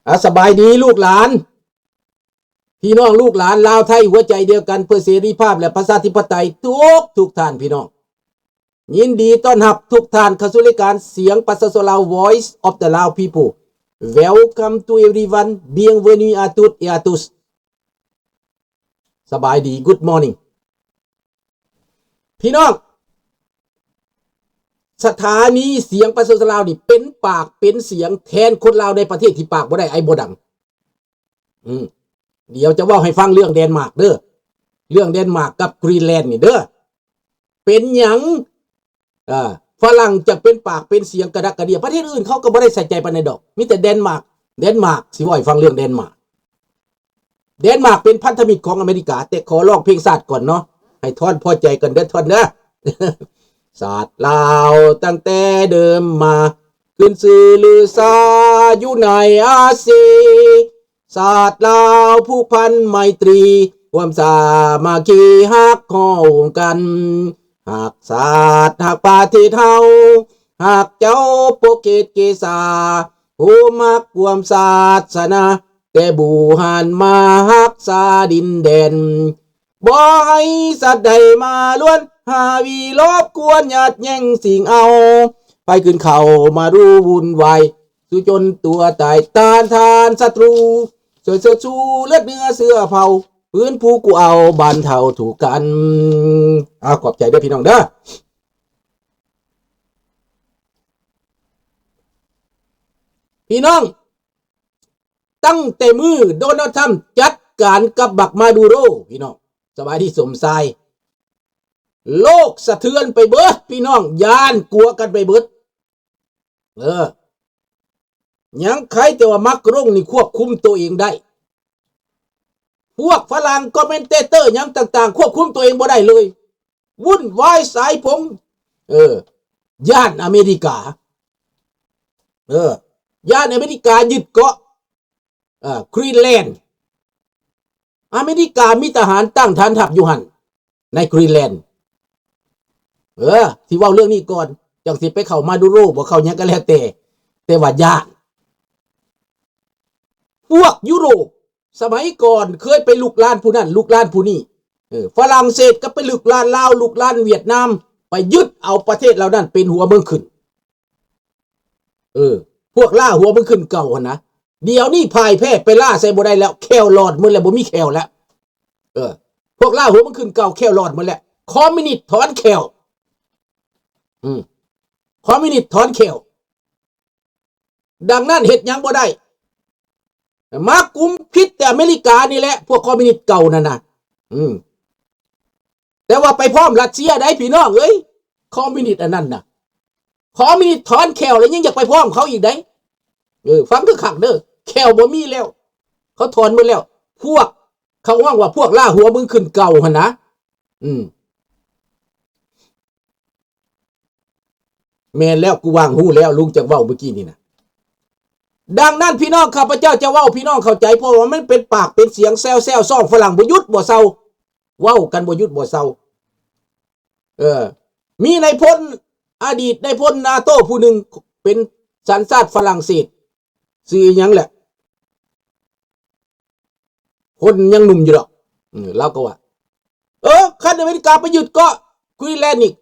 ອາ ສະບາຍດີລູກຫຼານ ພີ່ນ້ອງລູກຫຼານລາວໄທ ຫົວໃຈດຽວກັນເພື່ອເສລີພາບ ແລະ ປະຊາທິປະໄຕ ທຸກໆທ່ານພີ່ນ້ອງ. ຍິນດີຕ້ອນຮັບທຸກທ່ານເຂົ້າສູ່ລາຍການສຽງປະຊາຊົນລາວ Voice of the Lao People. Welcome to everyone. Bienvenue à toutes et à tous. ສະບາຍດີ Good morning ພີ່ນ້ອງ. ສະຖານີສຽງປະຊາຊົນລາວນີ້ເປັນປາກເປັນສຽງແທນຄົນລາວໃນປະເທດທີ່ປາກບໍ່ໄດ້ ໄອບໍ່ດັງ. ອືມ ດຽວຈະເວົ້າໃຫ້ຟັງເລື່ອງແດນມາກເດີ ເລື່ອງແດນມາກກັບກຣີນແລນນີ້ເດີ. ເປັນຫຍັງ ເອີ ຝຣັ່ງຈັ່ງເປັນປາກເປັນສຽງກະດັກກະເດຍ? ປະເທດອື່ນເຂົາກໍບໍ່ໄດ້ໃສ່ໃຈປານໃດດອກ ມີແຕ່ແດນມາກ. ແດນມາກ ຊິເວົ້າໃຫ້ຟັງເລື່ອງແດນມາກ. ແດນມາກເປັນພັນທະມິດຂອງອາເມລິກາ ແຕ່ຂໍຮ້ອງເພງຊາດກ່ອນເນາະ ໃຫ້ທ່ອນພໍໃຈກ່ອນເດີທ່ອນເດີ. ຊາດລາວຕັ້ງແຕ່ເດີມມາ ຂຶ້ນຊື່ລືຊາຢູ່ໃນອາຊີ ຊາດລາວຜູກພັນໄມຕີ ຮ່ວມສາມັກຄີຮັກຫ້ອມກັນ ຮັກຊາດຮັກປະເທດເຮົາ ຮັກເຈົ້າປົກເກດເກສາ ໂຮມຮັກຮ່ວມສາສະໜາ ແຕ່ບູຮານມາຮັກສາດິນແດນ ບໍ່ໃຫ້ສັດໃດມາລວນ ຫາວິລົບກວນຍາດແຍ່ງຊິງເອົາ ໃຜຂຶ້ນເຂົ້າມາດູວຸ່ນວາຍ ສູ້ຈົນຕົວຕາຍ ຕ້ານທານສັດຕູ ຊ່ວຍເຊີດຊູເລືອດເນື້ອເຊື້ອເຜົ່າ ຟື້ນຟູກູ້ເອົາບັນເທົາທຸກກັນ. ອາ ຂອບໃຈເດີພີ່ນ້ອງເດີ ພີ່ນ້ອງ. ຕັ້ງແຕ່ມື້ໂດນັລທຳຈັດການກັບບັກມາດູໂຣ ພີ່ນ້ອງ ສະບາຍດີສົມຊາຍ ໂລກສະເທືອນໄປເບິດ ພີ່ນ້ອງ ຢ້ານກົວກັນໄປເບິດ. ເອີ ຍັງໄຄແຕ່ວ່າມັກລົງນີ້ຄວບຄຸມໂຕເອງໄດ້ ພວກຝຣັ່ງຄອມເມັນເຕເຕີຫຍັງຕ່າງໆ ຄວບຄຸມໂຕເອງບໍ່ໄດ້ເລີຍ ວຸ່ນວາຍສາຍຜົງ. ເອີ ຢ້ານອາເມລິກາ ເອີ ຢ້ານອາເມລິກາຍຶດເກາະ ເອີ ກຣີນແລນ. ອາເມລິກາມີທະຫານຕັ້ງຖານທັບຢູ່ຫັ້ນ ໃນກຣີນແລນ. ເອີ ຊິເວົ້າເລື່ອງນີ້ກ່ອນ ຈັ່ງຊິໄປເຂົ້າມາດູໂຣ ບໍ່ເຂົ້າຫຍັງກໍແລ້ວແຕ່ ແຕ່ວ່າຢ້ານ. ພວກຢູໂຣບສະໄໝກ່ອນເຄີຍໄປລຸກລານຜູ້ນັ້ນ ລຸກລານຜູ້ນີ້ ເອີ ຝຣັ່ງເສດກໍໄປລຸກລານລາວ ລຸກລານຫວຽດນາມ ໄປຍຶດເອົາປະເທດເຫຼົ່ານັ້ນເປັນຫົວເມືອງຂຶ້ນ. ເອີ ພວກລ່າຫົວເມືອງຂຶ້ນເກົ່າຫັ້ນນະ ດຽວນີ້ພ່າຍແພ້ໄປລ່າໃສ່ບໍ່ໄດ້ແລ້ວ ແຂ້ວລອດໝົດແລ້ວ ບໍ່ມີແຂ້ວແລ້ວ. ເອີ ພວກລ່າຫົວເມືອງຂຶ້ນເກົ່າແຂ້ວລອດໝົດແລ້ວ ຄອມມິວນິດຖອນແຂ້ວ ອືມ ຄອມມິວນິດຖອນແຂ້ວ. ດັ່ງນັ້ນເຮັດຫຍັງບໍ່ໄດ້ ມາກຸມຜິດແຕ່ອາເມລິການີ້ແຫຼະ ພວກຄອມມິວນິດເກົ່ານັ້ນນະ ອືມ. ແຕ່ວ່າໄປພ້ອມຣັດເຊຍໄດ໋ພີ່ນ້ອງເອີຍ ຄອມມິວນິດອັນນັ້ນນະ ຄອມມິວນິດຖອນແຂ້ວແລ້ວຍັງຢາກໄປພ້ອມເຂົາອີກໄດ໋. ເອີ ຟັງຄືຄັກເດີ ແຂ້ວບໍ່ມີແລ້ວ ເຂົາຖອນໝົດແລ້ວ ພວກເຂົາຮ້ອງວ່າພວກລ່າຫົວເມືອງຂຶ້ນເກົ່າຫັ້ນນະ ອືມ. ແມ່ນແລ້ວ ກູຫວ່າງຮູ້ແລ້ວ ລຸງຈັກເວົ້າມື້ກີ້ນີ້ນະ. ດັ່ງນັ້ນພີ່ນ້ອງ ຂ້າພະເຈົ້າຈະເວົ້າໃຫ້ພີ່ນ້ອງເຂົ້າໃຈ ເພາະວ່າມັນເປັນປາກເປັນສຽງແຊວໆ ຊ້ອງຝຣັ່ງບໍ່ຢຸດບໍ່ເຊົາ ເວົ້າກັນບໍ່ຢຸດບໍ່ເຊົາ. ເອີ ມີນາຍພົນ ອະດີດນາຍພົນນາໂຕ້ຜູ້ໜຶ່ງ ເປັນສັນຊາດຝຣັ່ງເສດ ຊື່ອີຫຍັງແຫຼະ ຄົນຍັງໜຸ່ມຢູ່ດອກ ເອີ ລາວກໍວ່າ ເອີ ຄັນອາເມລິກາໄປຍຶດເກາະກຣີນແລນນີ້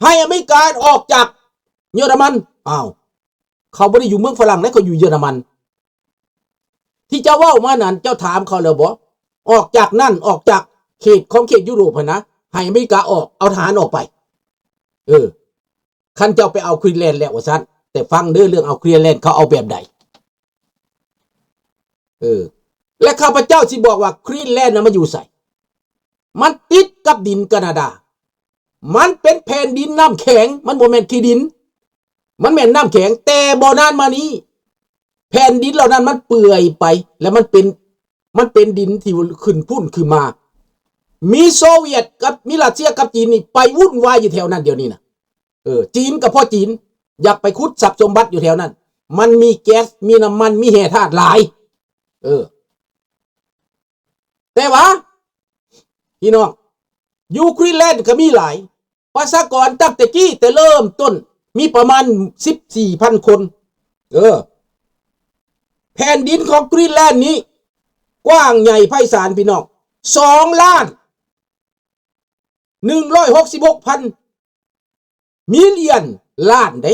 ໃຫ້ອາເມລິກາອອກຈາກເຢຍລະມັນ. ອ້າວ ເຂົາບໍ່ໄດ້ຢູ່ເມືອງຝຣັ່ງເດ້ ເຂົາຢູ່ເຢຍລະມັນ. ທີ່ເຈົ້າເວົ້າມານັ້ນ ເຈົ້າຖາມເຂົາແລ້ວບໍ່? ອອກຈາກນັ້ນ ອອກຈາກເຂດຂອງເຂດຢູໂຣບຫັ້ນນະ ໃຫ້ອາເມລິກາອອກ ເອົາທະຫານອອກໄປ. ເອີ ຄັນເຈົ້າໄປເອົາກຣີນແລນແລ້ວວ່າຊັ້ນ ແຕ່ຟັງເດີ ເລື່ອງເອົາກຣີນແລນ ເຂົາເອົາແບບໃດ? ເອີ ແລະ ຂ້າພະເຈົ້າຊິບອກວ່າກຣີນແລນນະມັນຢູ່ໃສ? ມັນຕິດກັບດິນການາດາ. ມັນເປັນແຜ່ນດິນນ້ຳແຂງ, ມັນບໍ່ແມ່ນຂີ້ດິນ, ມັນແມ່ນນ້ຳແຂງ. ແຕ່ບໍ່ນານມານີ້ ແຜ່ນດິນເຫຼົ່ານັ້ນມັນເປື່ອຍໄປ ແລະ ມັນເປັນ, ມັນເປັນດິນທີ່ຂຶ້ນພຸ້ນຂຶ້ນມາ. ມີໂຊວຽດກັບ, ມີຣັດເຊຍກັບຈີນນີ້ໄປວຸ່ນວາຍຢູ່ແຖວນັ້ນດຽວນີ້ນະ. ເອີ ຈີນກໍພໍຈີນ ຢາກໄປຂຸດຊັບສົມບັດຢູ່ແຖວນັ້ນ. ມັນມີແກັສ, ມີນ້ຳມັນ, ມີແຮ່ທາດຫຼາຍ. ເອີ ແຕ່ວ່າ ພີ່ນ້ອງ ຢູ່ກຣີນແລນກໍມີຫຼາຍ. ປະຊາກອນຕັ້ງແຕ່ກີ້ ແຕ່ເລີ່ມຕົ້ນ ມີປະມານສິບສີ່ພັນຄົນ. ເອີ ແ ແຜ່ນດິນຂອງກຣີນແລນນີ້ກວ້າງໃຫຍ່ໄພສານ ພີ່ນ້ອງ, ສອງລ້ານໜຶ່ງຮ້ອຍຫົກສິບຫົກພັນ ມິລຽນລ້ານເດ້,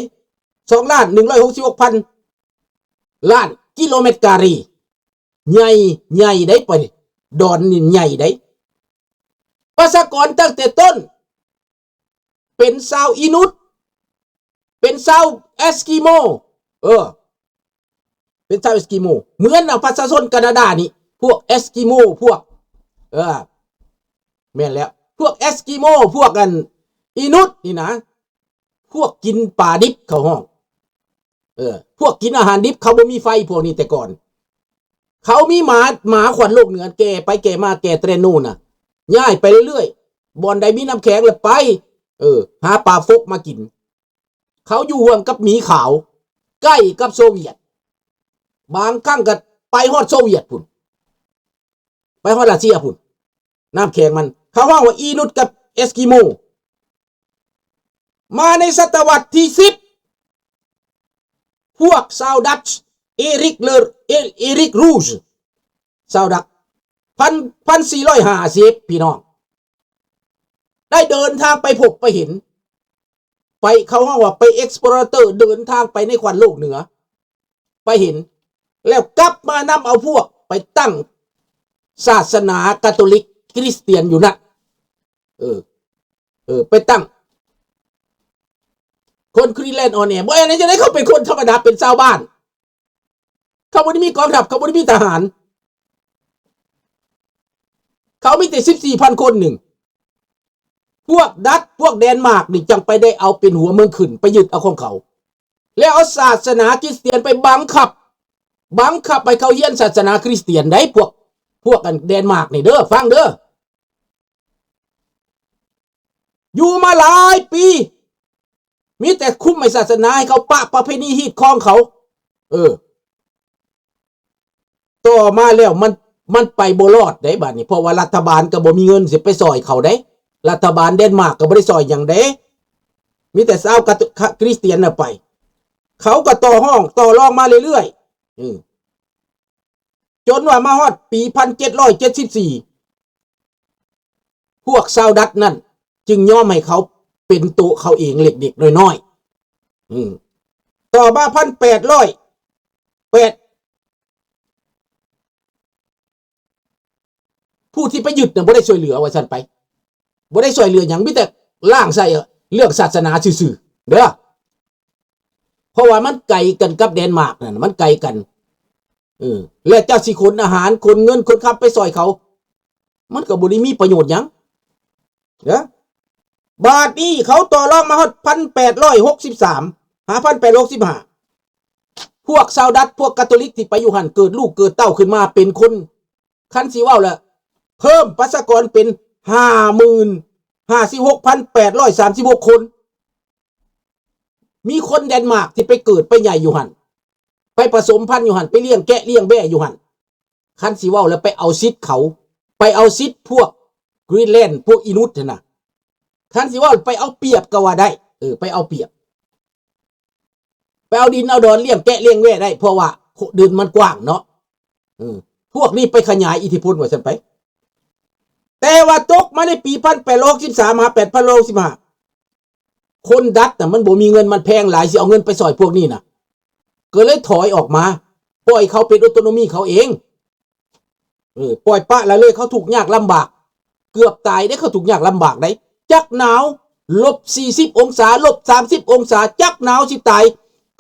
ສອງລ້ານໜຶ່ງຮ້ອຍຫົກສິບຫົກພັນລ້ານກິໂລແມັດກາເຣ. ໃຫຍ່, ໃຫຍ່ໄດ໋ ປະ ດອນນີ້ໃຫຍ່ໄດ໋. ປະຊາກອນຕັ້ງແຕ່ຕົ້ນ ເປັນຊາວອີນຸດ, ເປັນຊາວເອສກິໂມ, ເອີ ເປັນຊາວເອສກິໂມ. ເໝືອນນະປະຊາຊົນການາດານີ້ ພວກເອສກິໂມ, ພວກ ເອີ ແມ່ນແລ້ວ, ພວກເອສກິໂມ, ພວກອັນອີນຸດນີ້ນະ, ພວກກິນປາດິບເຂົາຮ້ອງ, ເອີ ພວກກິນອາຫານດິບ. ເຂົາບໍ່ມີໄຟພວກນີ້ແຕ່ກ່ອນ. ເຂົາມີໝາ, ໝາຂວັນໂລກເໜືອແກ່ໄປແກ່ມາ, ແກ່ແຕຣໂນນະ, ຍ້າຍໄປເລື້ອຍໆ, ບ່ອນໃດມີນ້ຳແຂງແລ້ວໄປ, ເອີ ຫາປາຟົກມາກິນ. ເຂົາຢູ່ຮ່ວມກັບໝີຂາວ, ໃກ້ກັບໂຊວຽດ, ບາງຄັ້ງກໍໄປຮອດໂຊວຽດພຸ້ນ, ໄປຮອດຣັດເຊຍພຸ້ນ. ນ້ຳແຂງມັນ, ເຂົາເວົ້າວ່າອີນຸດກັບເອສກິໂມ. ມາໃນສະຕະວັດທີສິບ ພວກຊາວດັດ ເອຣິກເລີ ເອ ເອຣິກຣູຊ ຊາວດັດ ພັນ ພັນສີ່ຮ້ອຍຫ້າສິບ ພີ່ນ້ອງ, ໄດ້ເດີນທາງໄປພົບໄປເຫັນ, ໄປ ເຂົາເວົ້າວ່າໄປ explorator ເດີນທາງໄປໃນຂວັນໂລກເໜືອ ໄປເຫັນ ແລ້ວກັບມານຳເອົາພວກໄປຕັ້ງສາສະໜາກາໂຕລິກຄຣິສຕຽນຢູ່ນັ້ນ. ເອີ ເອີ ໄປຕັ້ງຄົນກຣີນແລນອອນແອ. ບໍ່ແອນຈັ່ງໃດ, ເຂົາເປັນຄົນທຳມະດາ, ເປັນຊາວບ້ານ. ເຂົາບໍ່ໄດ້ມີກອງທັບ, ເຂົາບໍ່ໄດ້ມີທະຫານ, ເຂົາມີແຕ່ສິບສີ່ພັນຄົນໜຶ່ງ. ພວກດັດ ພວກແດນມາກນີ້ຈັ່ງໄປໄດ້ເອົາເປັນຫົວເມືອງຂຶ້ນ, ໄປຍຶດເອົາຂອງເຂົາ ແລ້ວເອົາສາສະໜາຄຣິສຕຽນໄປບັງຄັບ, ບັງຄັບໃຫ້ເຂົາຮຽນສາສະໜາຄຣິສຕຽນໄດ໋ ພວກ ພວກອັນແດນມາກນີ້ເດີ, ຟັງເດີ. ຢູ່ມາຫຼາຍປີ ມີແຕ່ຄຸມໃຫ້ສາສະໜາ, ໃຫ້ເຂົາປະປະເພນີຮີດຄອງເຂົາ. ເອີ ຕໍ່ມາແລ້ວມັນ ມັນໄປບໍ່ລອດໄດ໋ບາດນີ້, ເພາະວ່າລັດຖະບານກໍບໍ່ມີເງິນຊິໄປຊ່ອຍເຂົາໄດ໋, ລັດຖະບານແດນມາກກໍບໍ່ໄດ້ຊ່ອຍຫຍັງເດ້, ມີແຕ່ຊາວກາ ຄ- ຄຣິສຕຽນນະໄປ. ເຂົາກໍຕໍ່ຮອງຕໍ່ລອງມາເລື້ອຍໆ ເອີ ຈົນວ່າມາຮອດປີພັນເຈັດຮ້ອຍເຈັດສິບສີ່ ພວກຊາວດັດນັ້ນຈຶ່ງຍອມໃຫ້ເຂົາເປັນໂຕເຂົາເອງເລັກໆນ້ອຍໆ. ອືມ ຕໍ່ມາພັນແປດຮ້ອຍແປດ ຜູ້ທີ່ໄປຍຶດນະບໍ່ໄດ້ຊ່ວຍເຫຼືອວ່າຊັ້ນໄປ, ບໍ່ໄດ້ຊ່ວຍເຫຼືອຫຍັງ, ມີແຕ່ລ້າງໃສ່ເລື່ອງສາສະໜາຊື່ໆເດີ. ເພາະວ່າມັນໄກກັນກັບແດນມາກນັ້ນ, ມັນໄກກັນ. ເອີ ແລະເຈົ້າຊິຂົນອາຫານ, ຂົນເງິນ, ຂົນຄຳໄປຊ່ອຍເຂົາ, ມັນກໍບໍ່ໄດ້ມີປະໂຫຍດຫຍັງເດີ. ບາດນີ້ເຂົາຕໍ່ລອງມາຮອດພັນແປດຮ້ອຍຫົກສິບສາມ ຫາພັນແປດຮ້ອຍຫົກສິບຫ້າ ພວກຊາວດັດ, ພວກກາໂຕລິກທີ່ໄປຢູ່ຫັ້ນ ເກີດລູກເກີດເຕົ້າຂຶ້ນມາເປັນຄົນ, ຄັນຊິເວົ້າລະ ເພີ່ມປະຊາກອນເປັນຫ້າໝື່ນ ຫ້າສິບຫົກພັນແປດຮ້ອຍສາມສິບຫົກຄົນ. ມີຄົນແດນມາກທີ່ໄປເກີດໄປໃຫຍ່ຢູ່ຫັ້ນ, ໄປປະສົມພັນຢູ່ຫັ້ນ, ໄປລ້ຽງແກະລ້ຽງແບ້ຢູ່ຫັ້ນ. ຄັນຊິເວົ້າແລ້ວໄປເອົາສິດເຂົາ, ໄປເອົາສິດພວກກຣີນແລນ, ພວກອີນຸດຫັ້ນນະ. ຄັນຊິເວົ້າໄປເອົາປຽບກໍວ່າໄດ້, ເອີ ໄປເອົາປຽບ, ໄປເອົາດິນເອົາດອນລ້ຽງແກະລ້ຽງແບ້ໄດ້, ເພາະວ່າດິນມັນກວ້າງເນາະ. ເອີ ພວກນີ້ໄປຂະຫຍາຍອິດທິພົນວ່າຊັ້ນໄປ. ແຕ່ວ່າຕົກມາໃນປີພັນແປດຮ້ອຍຫົກສິບສາມ ຫາແປດພັນຮ້ອຍຫົກສິບຫ້າ ຄົນດັດນະມັນບໍ່ມີເງິນ, ມັນແພງຫຼາຍ, ຊິເອົາເງິນໄປຊ່ອຍພວກນີ້ນະ, ກໍເລີຍຖອຍອອກມາ, ປ່ອຍເຂົາເປັນໂອໂຕໂນມີເຂົາເອງ. ເອີ ປ່ອຍປະລະເລີຍ, ເຂົາທຸກຍາກລຳບາກ, ເກືອບຕາຍເດ້, ເຂົາທຸກຍາກລຳບາກເດ້. ຈັກໜາວ ລົບສີ່ສິບອົງສາ, ລົບສາມສິບອົງສາ, ຈັກໜາວຊິຕາຍ.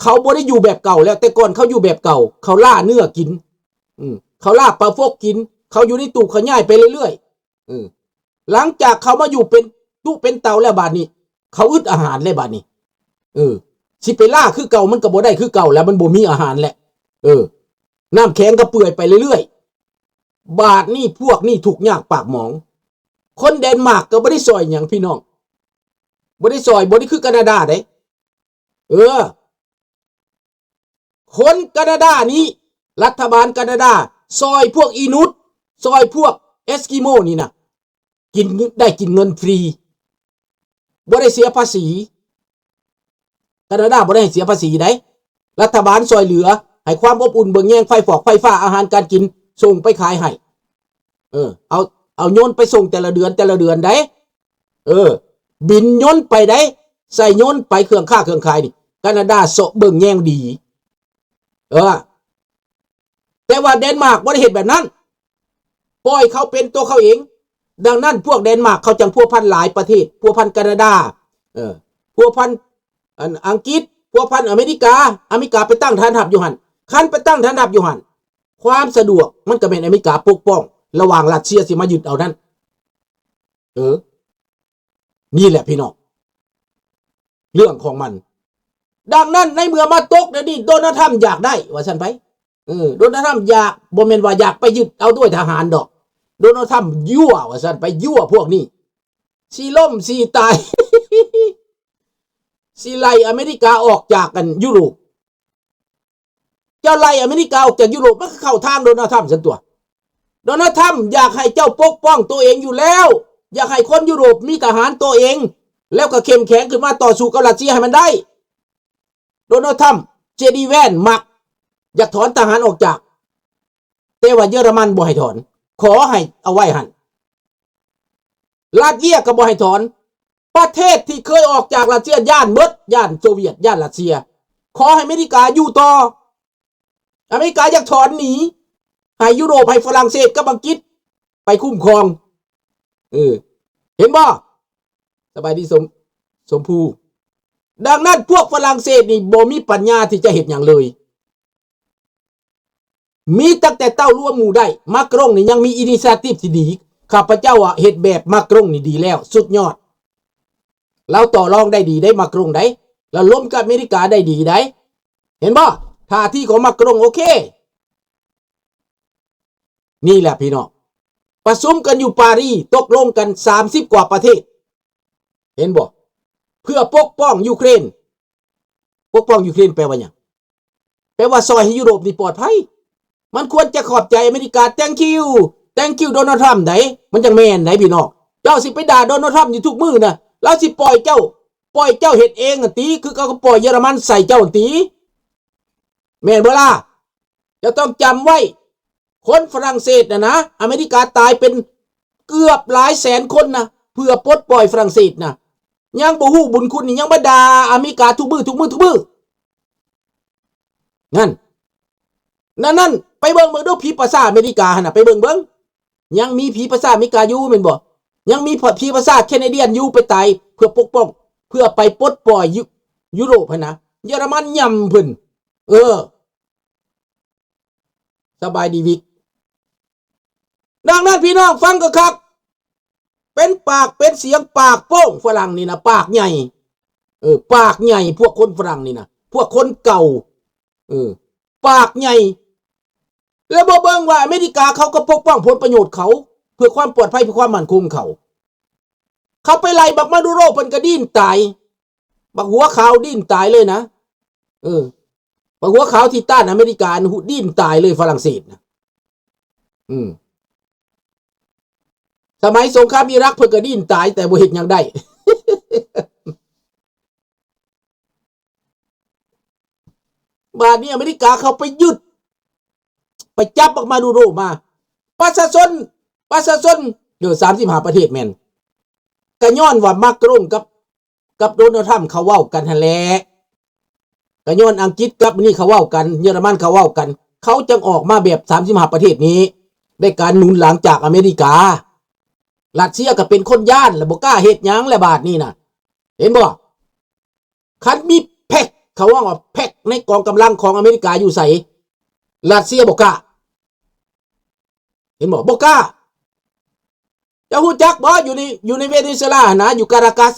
ເຂົາບໍ່ໄດ້ຢູ່ແບບເກົ່າແລ້ວ, ແຕ່ກ່ອນເຂົາຢູ່ແບບເກົ່າ, ເຂົາລ່າເນື້ອກິນ, ອືມ ເຂົາລ່າປາຟົກກິນ, ເຂົາຢູ່ໃນຕູ້, ເຂົາຍ້າຍໄປເລື້ອຍໆ. ເອີ ຫຼັງຈາກເຂົາມາຢູ່ເປັນຕຸເປັນເຕົາແລ້ວ ບາດນີ້ເຂົາອຶດອາຫານແລ້ວ ບາດນີ້ ເອີ ຊິໄປລ່າຄືເກົ່າມັນກໍບໍ່ໄດ້ຄືເກົ່າແລ້ວ, ມັນບໍ່ມີອາຫານແລ້ວ. ເອີ ນ້ຳແຂງກໍເປື່ອຍໄປເລື້ອຍໆ. ບາດນີ້ພວກນີ້ທຸກຍາກປາກໝອງ. ຄົນແດນມາກກໍບໍ່ໄດ້ຊ່ອຍຫຍັງພີ່ນ້ອງ, ບໍ່ໄດ້ຊ່ອຍ, ບໍ່ໄດ້ຄືການາດາເດ້. ເອີ ຄົນການາດານີ້ ລັດຖະບານການາດາຊ່ອຍພວກອີນຸດ, ຊ່ອຍພວກເອສກິໂມນີ້ນະ ກິນ, ໄດ້ກິນເງິນຟຣີ, ບໍ່ໄດ້ເສຍພາສີ. ການາດາບໍ່ໄດ້ໃຫ້ເສຍພາສີໃດ໋, ລັດຖະບານຊ່ອຍເຫຼືອ. ໃຫ້ຄວາມອົບອຸ່ນ ເບິ່ງແຍງໄຟຟອກໄຟຟ້າ ອາຫານການກິນ ສົ່ງໄປຂາຍໃຫ້. ເອີ ເອົາ ເອົາຍົນໄປສົ່ງແຕ່ລະເດືອນ ແຕ່ລະເດືອນໃດ໋. ເອີ ບິນຍົນໄປໃດ໋ ໃສ່ຍົນໄປ ເຄື່ອງຄ້າເຄື່ອງຂາຍນີ້ ການາດາເຊາະເບິ່ງແຍງດີ. ເອີ ແຕ່ວ່າແດນມາກບໍ່ໄດ້ເຮັດແບບນັ້ນ ປ່ອຍເຂົາເປັນຕົວເຂົາເອງ. ດັ່ງນັ້ນ ພວກແດນມາກເຂົາຈັ່ງພົວພັນຫຼາຍປະເທດ ພົວພັນການາດາ ເອີ ພົວພັນອັນອັງກິດ ພົວພັນອາເມລິກາ. ອາເມລິກາໄປຕັ້ງຖານທັບຢູ່ຫັ້ນ. ຄັນໄປຕັ້ງຖານທັບຢູ່ຫັ້ນ ຄວາມສະດວກມັນກໍແມ່ນອາເມລິກາປົກປ້ອງ ລະຫວ່າງຣັດເຊຍຊິມາຍຶດເອົານັ້ນ. ເອີ ນີ້ແຫຼະພີ່ນ້ອງ ເລື່ອງຂອງມັນ. ດັ່ງນັ້ນ ໃນເມື່ອມາຕົກດຽວນີ້ ໂດນັລ ທຣຳຢາກໄດ້ ວ່າຊັ້ນໄປ. ເອີ ໂດນັລ ທຣຳຢາກ ບໍ່ແມ່ນວ່າຢາກໄປຍຶດເອົາດ້ວຍທະຫານດອກ. ໂດນັລ ທຣຳຍົວ ວ່າຊັ້ນໄປ ຍົວພວກນີ້ ຊິລົ້ມຊິຕາຍ ຊິໄລ່ອາເມລິກາອອກຈາກອັນຢູໂຣບ. ເຈົ້າໄລ່ອາເມລິກາອອກຈາກຢູໂຣບ ມັນກໍເຂົ້າທາງໂດນັລ ທຣຳຊັ້ນຕົວະ. ໂດນັລ ທຣຳຢາກໃຫ້ເຈົ້າປົກປ້ອງຕົວເອງຢູ່ແລ້ວ ຢາກໃຫ້ຄົນຢູໂຣບມີທະຫານຕົວເອງ ແລ້ວກໍເຂັ້ມແຂງຂຶ້ນມາຕໍ່ສູ້ກັບຣັດເຊຍໃຫ້ມັນໄດ້. ໂດນັລ ທຣຳ ເຈດີ ແວນ ມັກຢາກຖອນທະຫານອອກຈາກ ແຕ່ວ່າເຢຍລະມັນບໍ່ໃຫ້ຖອນ ຂໍໃຫ້ເອົາໄວ້ຫັ້ນ. ລາດເວຍກໍບໍ່ໃຫ້ຖອນ. ປະເທດທີ່ເຄີຍອອກຈາກຣັດເຊຍຢ້ານເບິດ ຢ້ານໂຊວຽດ ຢ້ານຣັດເຊຍ. ຂໍໃຫ້ອາເມລິກາຢູ່ຕໍ່. ອາເມລິກາຢາກຖອນໜີ ໃຫ້ຢູໂຣບ ໃຫ້ຝຣັ່ງເສດກັບອັງກິດໄປຄຸ້ມຄອງ. ເອີ ເຫັນບໍ່? ສະບາຍດີ ສົມ ສົມພູ. ດັ່ງນັ້ນ ພວກຝຣັ່ງເສດນີ້ບໍ່ມີປັນຍາທີ່ຈະເຮັດຫຍັງເລີຍ. ມີຕັ້ງແຕ່ເຕົ້າລວມໝູ່ໄດ້. ມາກຣົງນີ້ຍັງມີອິນິເຊຍຕິບທີ່ດີ. ຂ້າພະເຈົ້າວ່າເຮັດແບບມາກຣົງນີ້ດີແລ້ວ ສຸດຍອດ. ລາວຕໍ່ລອງໄດ້ດີໄດ໋ ມາກຣົງໄດ໋. ລາວລົມກັບອາເມລິກາໄດ້ດີໄດ໋. ເຫັນບໍ່? ທ່າທີຂອງມາກຣົງໂອເຄ. ນີ້ແຫຼະພີ່ນ້ອງ ປະຊຸມກັນຢູ່ປາຣີ ຕົກລົງກັນສາມສິບກວ່າປະເທດ ເຫັນບໍ່? ເພື່ອປົກປ້ອງຢູເຄຣນ. ປົກປ້ອງຢູເຄຣນແປວ່າຫຍັງ? ແປວ່າຊ່ອຍໃຫ້ຢູໂຣບນີ້ປອດໄພ. ມັນຄວນຈະຂອບໃຈອາເມລິກາ thank you thank you ໂດນັລ ທຣຳ ໄດ໋. ມັນຈັ່ງແມ່ນໄດ໋ພີ່ນ້ອງ. ເຈົ້າຊິໄປດ່າໂດນັລ ທຣຳ ຢູ່ທຸກມື້ນະ. ລາວຊິປ່ອຍເຈົ້າ ປ່ອຍເຈົ້າເຮັດເອງຫັ້ນຕິ ຄືເຂົາກໍປ່ອຍເຢຍລະມັນໃສ່ເຈົ້າຫັ້ນຕິ ແມ່ນບໍ່ລະ? ເຈົ້າຕ້ອງຈຳໄວ້ ຄົນຝຣັ່ງເສດນະນະ ອາເມລິກາຕາຍເປັນເກືອບຫຼາຍແສນຄົນນະ ເພື່ອປົດປ່ອຍຝຣັ່ງເສດນະ ຍັງບໍ່ຮູ້ບຸນຄຸນນີ້ ຍັງມາດ່າອາເມລິກາທຸກມື້ ທຸກມື້ ທຸກມື້. ນັ້ນ ນັ້ນ ນັ້ນ ໄປເບິ່ງເບິ່ງດູ ຜີປາສາອາເມລິກາຫັ້ນນະ ໄປເບິ່ງເບິ່ງ ຍັງມີຜີປາສາອາເມລິກາຢູ່ແມ່ນບໍ່? ຍັງມີຜີປາສາແຄນາດຽນຢູ່ ໄປຕາຍເພື່ອປົກປ້ອງ ເພື່ອໄປປົດປ່ອຍຢູ ຢູໂຣບຫັ້ນນະ. ເຢຍລະມັນຫຍ້ຳເພິ່ນ. ເອີ ສະບາຍດີວິກ. ດັ່ງນັ້ນ ພີ່ນ້ອງຟັງຄັກໆ ເປັນປາກເປັນສຽງ ປາກໂປ້ງຝຣັ່ງນີ້ນະ ປາກໃຫຍ່ ເອີ ປາກໃຫຍ່ ພວກຄົນຝຣັ່ງນີ້ນະ ພວກຄົນເກົ່າ ເອີ ປາກໃຫຍ່. ແລ້ວບໍ່ເບິ່ງວ່າອາເມລິກາເຂົາກໍປົກປ້ອງຜົນປະໂຫຍດເຂົາ ເພື່ອຄວາມປອດໄພ ເພື່ອຄວາມໝັ້ນຄົງເຂົາ. ເຂົາໄປໄລ່ບັກມາດູໂຣ ເພິ່ນກໍດີ້ນຕາຍ. ບັກຫົວຂາວດີ້ນຕາຍເລີຍນະ. ເອີ ບັກຫົວຂາວທີ່ຕ້ານອາເມລິກາຫັ້ນ ດີ້ນຕາຍເລີຍຝຣັ່ງເສດນະ. ອືມ ສະໄໝສົງຄາມອີຣັກເພິ່ນກໍດີ້ນຕາຍ ແຕ່ບໍ່ເຮັດຫຍັງໄດ້. ບາດນີ້ອາເມລິກາເຂົາໄປຍຶດ ໄປຈັບບັກມາດູໂຣມາ. ປະຊາຊົນ ປະຊາຊົນ ເອີ ສາມສິບຫ້າປະເທດແມ່ນ ກະຍ້ອນວ່າມາກຣົງກັບ ກັບໂດນັລ ທຣຳ ເຂົາເວົ້າກັນຫັ້ນແຫຼະ. ກະຍ້ອນອັງກິດກັບນີ້ເຂົາເວົ້າກັນ ເຢຍລະມັນເຂົາເວົ້າກັນ ເຂົາຈຶ່ງອອກມາແບບສາມສິບຫ້າປະເທດນີ້ ໄດ້ການໜູນຫຼັງຈາກອາເມລິກາ. ຣັດເຊຍກໍເປັນຄົນຢ້ານ ແລະ ບໍ່ກ້າເຮັດຫຍັງແລະບາດນີ້ນະ. ເຫັນບໍ່? ຄັນມີແພັກ ເຂົາເວົ້າວ່າແພັກ ໃນກອງກຳລັງຂອງອາເມລິກາຢູ່ໃສ ຣັດເຊຍບໍ່ກ້າ. ເຫັນບໍ່? ບໍ່ກ້າ. ເຈົ້າຮູ້ຈັກບໍ່? ຢູ່ໃນ ຢູ່ໃນເວເນຊູເອລາຫັ້ນນະ ຢູ່ກາຣາກັສ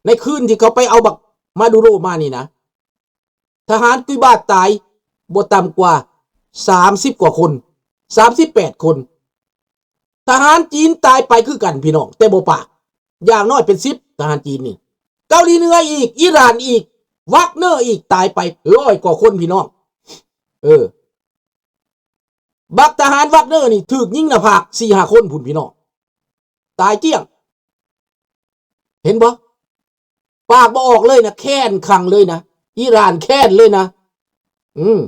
ໃນຄືນທີ່ເຂົາໄປເອົາບັກມາດູໂຣມານີ້ນະ ທະຫານກີບາຕາຍບໍ່ຕ່ຳກວ່າສາມສິບກວ່າຄົນ ສາມສິບແປດຄົນ. ທະຫານຈີນຕາຍໄປຄືກັນພີ່ນ້ອງ ແຕ່ບໍ່ປາກ ຢ່າງໜ້ອຍເປັນສິບ ທະຫານຈີນນີ້. ເກົາຫຼີເໜືອອີກ ອີຣານອີກ ວັກເນີອີກ ຕາຍໄປຮ້ອຍກວ່າຄົນພີ່ນ້ອງ. ເອີ ບັກທະຫານວັກເນີນີ້ຖືກຍິງໜ້າຜາກສີ່ຫ້າຄົນພຸ້ນພີ່ນ້ອງ ຕາຍກ້ຽງ. ເຫັນບໍ່? ປາກບໍ່ອອກເລີຍນະ ແຄ້ນຄັງເລີຍນະ ອີຣານແຄ້ນເລີຍນະ. ອືມ